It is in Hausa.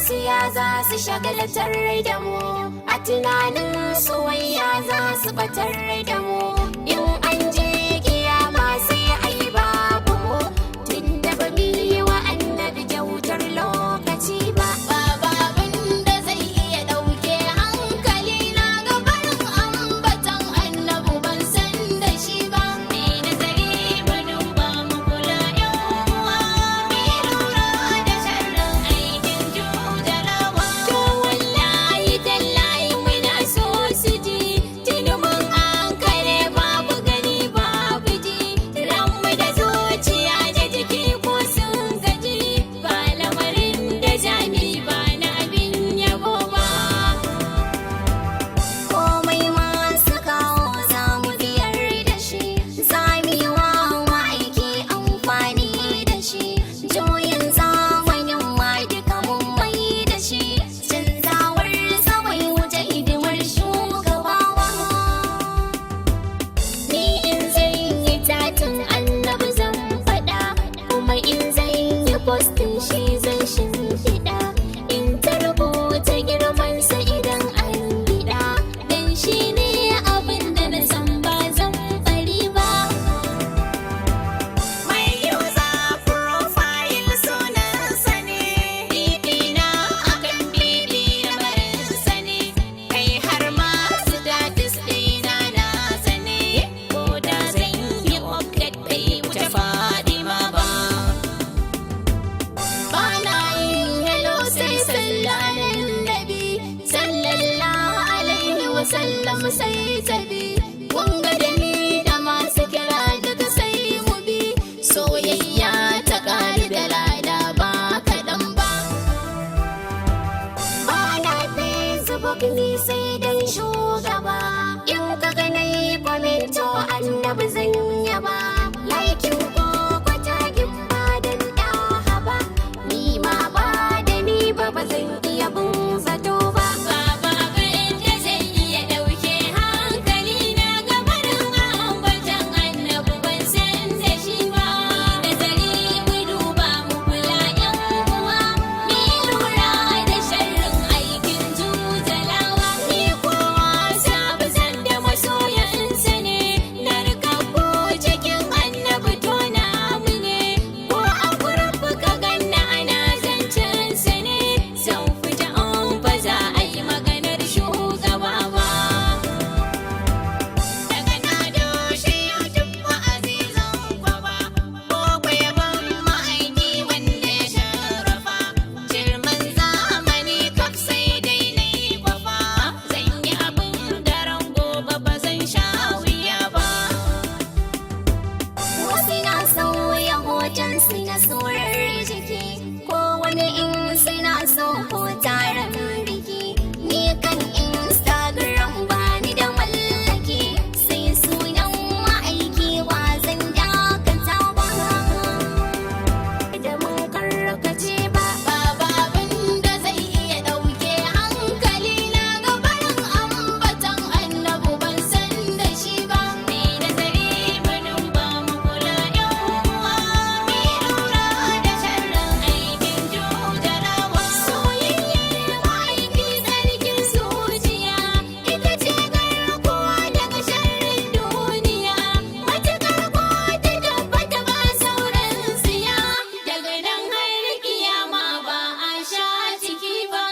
Siya za su shagalatar da mu, a tunanin soyayya za su batar da mu. In an je kiyama sai ai babu mu, tunda ba mu yi wa Annabi kyautar lokaci ba. Babu abin da zai iya ɗauke hankali na gabarin ambatan Annabu, ban san da shi ba. Mi nazari, mu duba, mu kula, yan uwa, mi lura da sharrin aikin jujalawa. To wallahi tallahi muna so su ji, tuni mun an kare, babu gani babu ji, ranmu da zuciya da jiki ko sun gaji, ba lamarin da zami ba na abin yabo ba. Komai masu kawo za mu biyar da shi, za mu yi wa ma'aiki amfani da shi. Juyin zamanin ma duka mun mai da shi, canzawar bai wuce hidimar shugaba ba. Ni in zan yi chatting, Annabi zan faɗa, kuma in zan yi posting, shi zan shimfiɗa, in ta rubuta girmansa idan an biɗa, dan shi ne abin da na san ba zan bari ba. Mai user profile sunansa ne, DP na akan BB lamarinsa ne, kai har ma status ɗina nasa ne, ko da zan yi update bai wuce Fadima ba. Bana yin hello sai sallanin Nabi sallallahu alaihi wasallam, sai tabi. Kun ga da ni da masu kira duka sai mu bi, soyayya ta ƙari da lada ba kaɗan ba. Bana Facebook ni sai dan shugaba, in ka ga na yi comment, to Annabi zan yaba, liking ko tagging ba dan ɗaha ba, ni ma ba da ni ba, ba zan iya bin zato ba. Babu abin da zai iya ɗauke hankali na gabarin ambatan Annabi, ban san da shi ba. Nazari, mu duba, mu kula, yan uwa, mi lura da sharrin aikin jujalawa. Ni kowa sabu da masoyansa ne, na rikakku cikin Annabi, to namu ne, ko a group ka ganna ana zancen sa ne, zan fita in ba za a yi maganar shugaba ba. Daga na doshe YouTube, wa'azi zan kwaba, ko kwayaban ma'aiki wanda ya sharafa. Shirman zamani kaf sai dai na yi kwafa, zan yi abin daren gobe, ba zan sha wuya ba. Wasu na sauya hoton su na surar jiki, ko wani in suna so ko taron biki. Ni kan Instagram ba ni da mallaki, sai sunan ma'aiki, ba zan dakata ba. Da mun karkace ba. Babu abin da zai iya ɗauke hankali na gabarin ambatan Annabu, ban san da shi ba. Mi nazari, mu duba, mu kula, yan uwa, mi lura da sharrin aikin jujalawa. Soyayyar ma'aiki sarkin zuciya, ita ce garkuwa daga sharrin duniya. Matuƙar ko ta tabbata ba sauran siya, daga nan har kiyama ba a sha ciki ba.